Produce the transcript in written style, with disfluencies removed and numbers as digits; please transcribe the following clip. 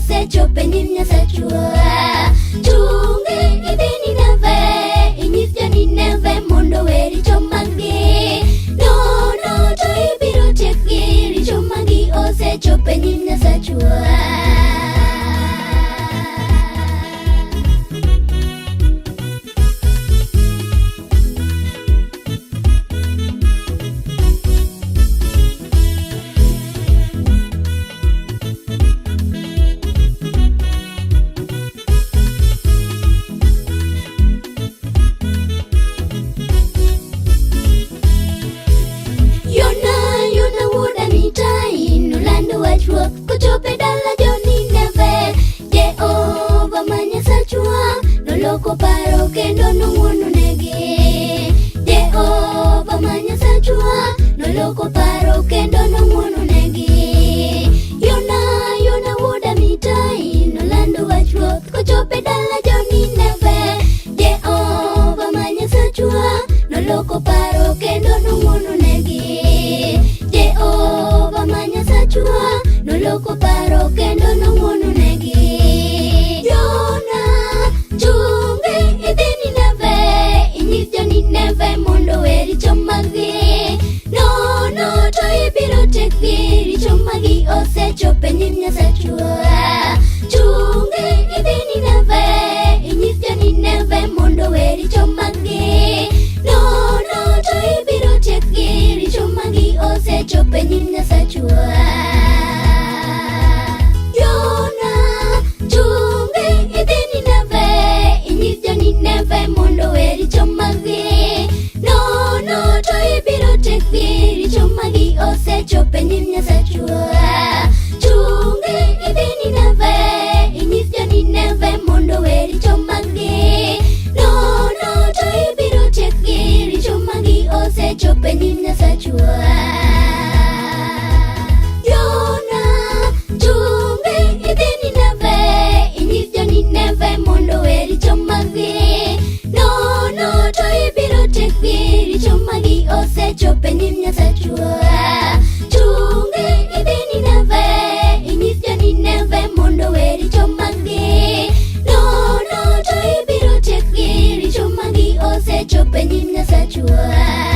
osechopo e nyim Nyasachwa. Chungi idhi Nineve, inyis jo-Nineve mondo owe richo mag-gi. Nono to ibiro tiekgi, richo mag-gi osechopo e nyim Nyasachwa. Yona, Yona wuod Amitai nolando wach Ruoth kochopo e dala jo-Nineve. Jehova ma Nyasachwa noloko paro kendo nong'wono negi. Jehova ma Nyasachwa noloko paro kendo nong'wono negi. Yona, Yona wuod Amitai nolando wach Ruoth kochopo e dala jo-Nineve. Jehova ma Nyasachwa noloko paro kendo nong'wono negi. Jehova ma Nyasachwa noloko paro kendo nong'wono negi. Yona, chungi idhi Nineve, inyis jo-Nineve mondo owe richo mag-gi. Nono to ibiro tiekgi, richo mag-gi osechopo e nyim Nyasachwa. Chungi idhi Nineve, inyis jo-Nineve mondo owe richo mag-gi. Nono to ibiro tiekgi, richo mag-gi osechopo e nyim Nyasachwa. Yona, chungi idhi Nineve, inyis jo-Nineve mondo owe richo mag-gi. Nono to ibiro tiekgi, richo mag-gi osechopo e nyim Nyasachwa. Chungi idhi Nineve, inyis jo-Nineve mondo owe richo mag-gi. Nono to ibiro tiekgi, richo mag-gi osechopo e nyim Nyasachwa. Yona, chungi idhi Nineve, inyis jo-Nineve mondo owe richo mag-gi. Nono to ibiro tiekgi, richo mag-gi osechopo e nyim Nyasachwa. Chungi idhi Nineve, inyis jo-Nineve mondo owe richo mag-gi. Nono to ibiro tiekgi, richo mag-gi osechopo e nyim Nyasachwa.